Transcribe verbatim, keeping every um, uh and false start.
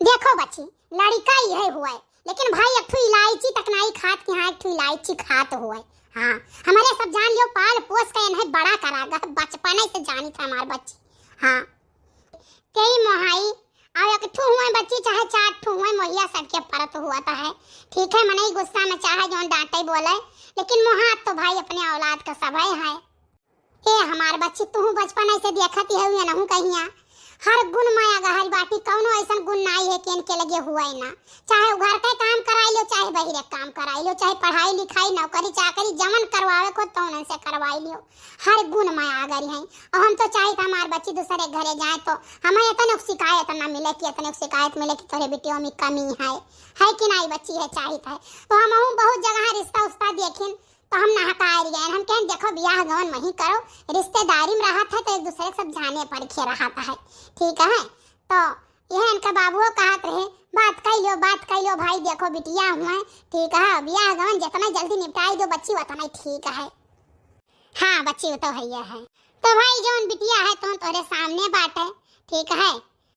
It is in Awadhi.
देखो बच्ची, लड़िका इहे हुए, लेकिन भाई एक ठो इलायची तक नाई खात कि हाँ एक ठो इलायची खात हुए। हाँ, हमरे सब जान लियो, पाल पोस के इन्हें बड़ा करा गा, बचपने से जानी था हमार बच्ची। हाँ, तेई मोहाई, और एक ठो हुए बच्ची चाहे चार ठो हुए, मोहिया सबके परत हुआ तो है। ठीक है, मनई गुस्सा में चाहे जौन डांटे बोले, लेकिन मोहात तो भाई अपने औलाद का सभे है। ए हमार बच्ची, तू बचपन ऐसे देखत ही हऊ, एनहू कहिया हर गुण में अगहरी बाटी, कौनो ऐसन गुण नाई है कि इनके लगे हुए ना। चाहे उ घर के काम कराई लियो, चाहे बहिरे काम कराई लियो, चाहे पढ़ाई लिखाई, नौकरी चाकरी, जमन करवावे को तौन से करवाई लियो, हर गुण में आगरी हैं। और हम तो चाहित हमार बच्ची दूसरे घरे जाए तो हमें इतने शिकायत ना मिले कि इतने शिकायत मिले कि तोरे बिटियों में कमी है, है कि नाई बच्ची है चाहित है। तो हम बहुत जगह रिश्ता उस्ता देखिन, तो हम नहकाए गए, हम कहें देखो बियाह गवन वहीं करो, रिश्तेदारी में रहत है तो एक दूसरे के सब जाने परखे रहत है, ठीक है। तो यह इनका बाबुओ कहत रहे, बात कह लो, बात कह लो भाई, देखो बिटिया हुए, ठीक है, बियाह गवन जितना जल्दी निपटाई दो बच्ची उतना ही ठीक है। हाँ बच्ची, वो तो है ही है। तो भाई जौन बिटिया है तो तोरे सामने बाटे, ठीक है,